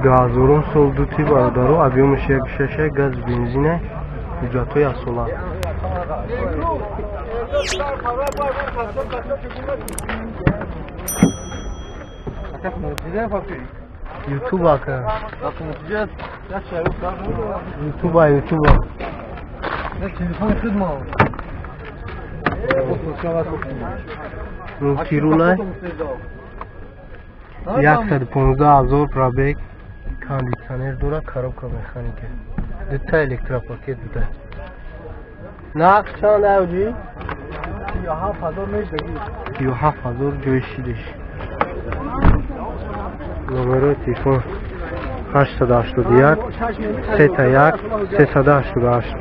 Газурум сол дути бародаро, объёмаш 1,6, газ бензина, ҳуҷҷатҳои асола. Ютуб ака. Ютуба, ютуба. Мултирула 115 000 пробег, кондитсионер дора, коробка механика. Дута электропакет буда. Нарх чанд авҷи? 37 000 мешдаги. 37 000 ҷои шидиш. Номерои телефон 881 301 388.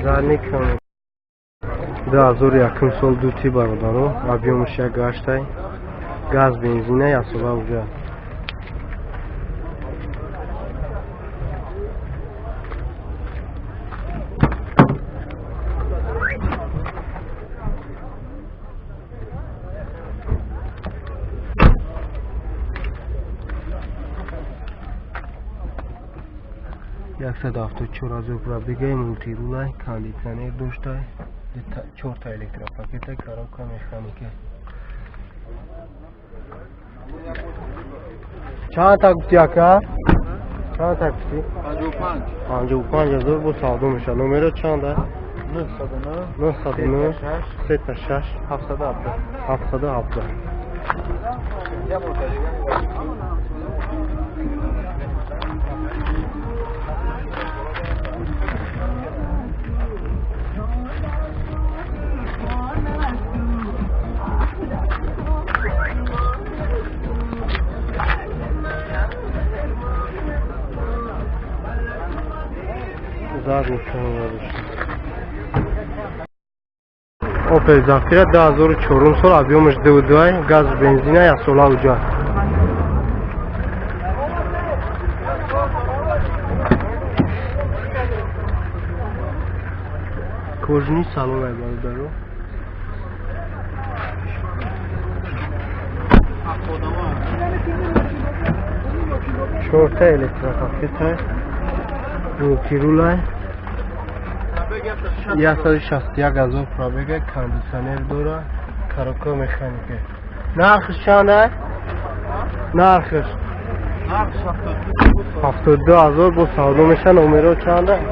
Зарникам 2001 сол дути бародаро, объёмаш 1,8, газ бензина, ясола уҷа. Яксаду ҳафтоду чор ҳазор пробегаи, мултирула, кондитсионер дошта, чорта электропакета, коробка механика. Чанд та гуфти ака? Чанд та гуфти? 55. 55 ҳазор бо савдо мешавад. Номеро чанд аст? 909 909 36 717 717. Задний Opel Zafira 2004 сол, объёмаш 2,2, газ бензина, ясола уҷа. Кожни салон ай бародаро. Чорта электропакета, мултирула, 161 ҳазор пробега, кондитсионер дора, коробка механика. Нархш чанд аст? Нархш 72 ҳазор бо савдо мешавад. Номеро чанд аст?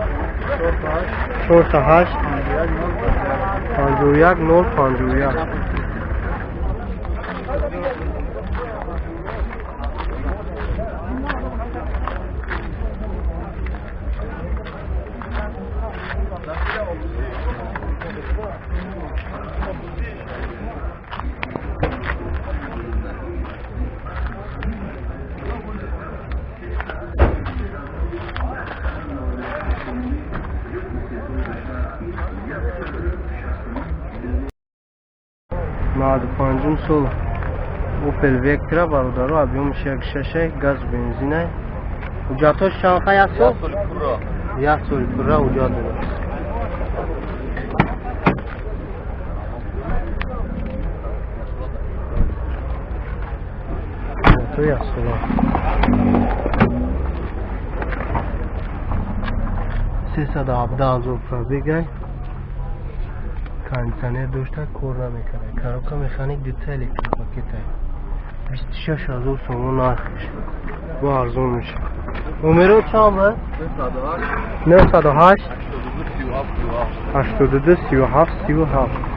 48 51 0 51. 95 сол Opel Vectra бародаро, объёмаш 1,6, газ бензина. Ҳуҷҷатҳош чанд қа? Як сол? Як соли пурра ҳуҷҷат дорад. Ҳуҷҷатҳои яксола. 317 ҳазор пробегай. Кондитсионер дошта, кор намекарда. Коробка механик, дута электропакета. 26 ҳазор сомон нархш. Бо арзон мешавад. Номеро чанд буд? 908 82 37 37.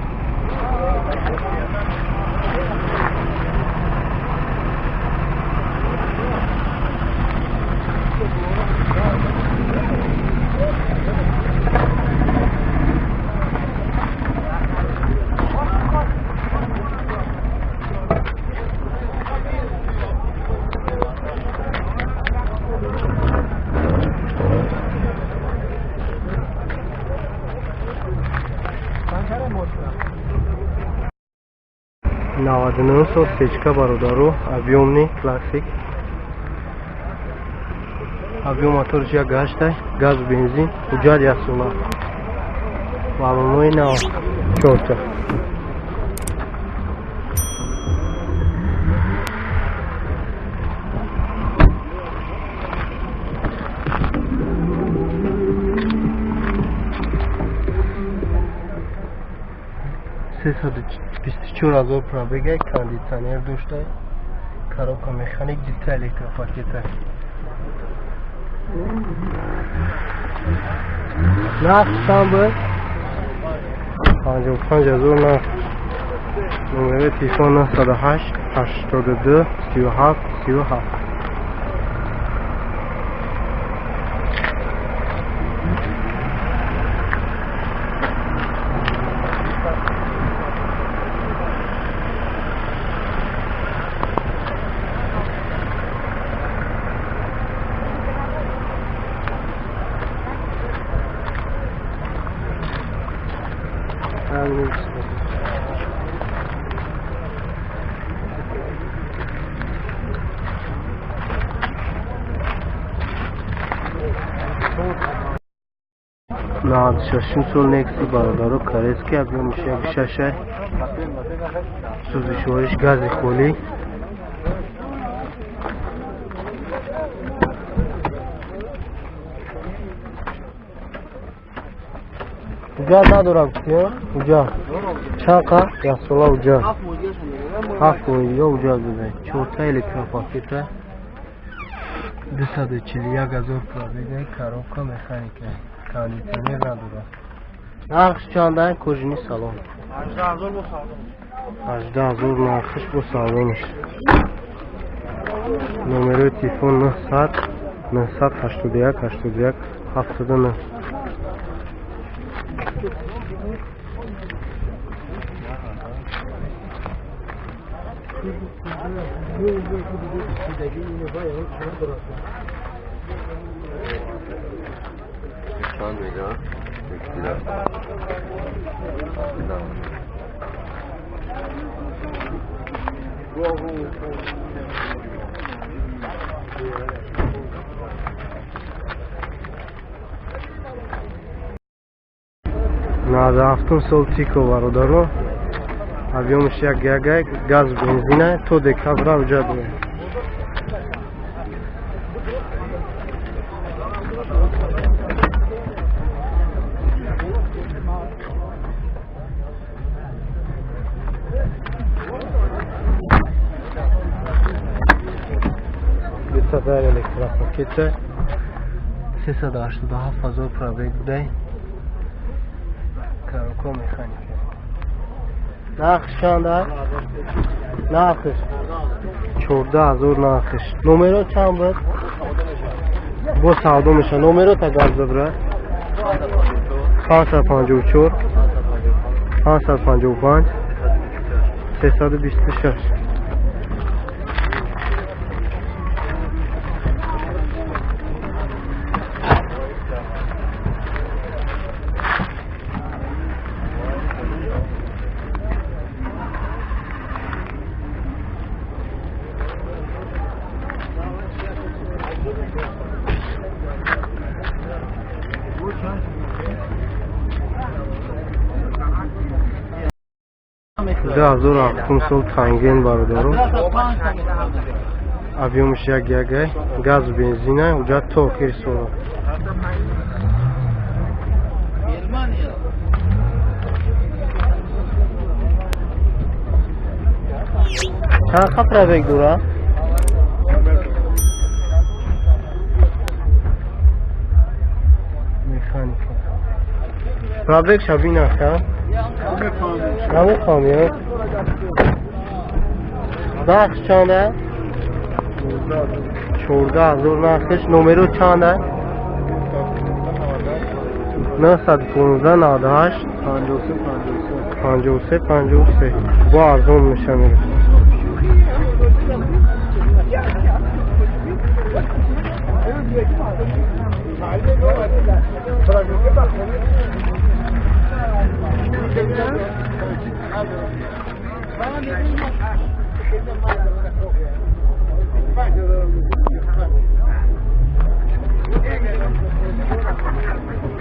99 сол сечка бародару, объемный классик. Объем моториш як гаштай, газ бензин, ҳуҷҷат як сола. Баллонҳои нав чорта. 324 000 пробега, кондитсионер дошта, коробка механик, дита электропакета. Нарх чанд буд? 55 000 нарх. Номери телефон 908 82 37 37. 96 сол Некси бародаро, корейский, объёмиш як шашай, сӯзишвориш гази холӣ. Ҳуҷҷат надорам, гуфтиё? Ҳуҷҷат чанд қа? Яксола ҳуҷҷат, 7 моҳиё ҳуҷҷат дода. Чорта электропакета, 241 000 пробега, коробка механика, кондитсионер надорад. Нархш чанда? Кожаный салон. 18 000 нархиш бо салониш. Номерои телефон 900 981 81 79. Чанд мега? Да. 97 сол Тико бародаро, объёмиш як ягай, газ бензина, то декабра ҳуҷҷат дорад. Бисадар электропакета, 387 000 пробег будай, коробка механика. Нархш чанд аст? Нархш 14 000 нархш. Номеро чанд буд? Бо савдо меша. Номеро та гап забра. 554 555 326. 2007 сол Танген бародаро, объёмиш як ягай, газ бензина, ҳуҷҷат то охири сола. Германия. Чанд қа пробег дорад? Механика. Пробег шабинака? Намефаҳмӣ? Нархш чанд аст? 14 000 нархш. Номеро чанд аст? 915 98 53 53. Бо арзон меша мегӯ.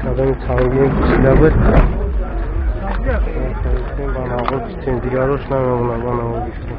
Кадами сангин пӯшида буд. Ба навор гирифтем, дигарош намемонад, ба навор гирифтем.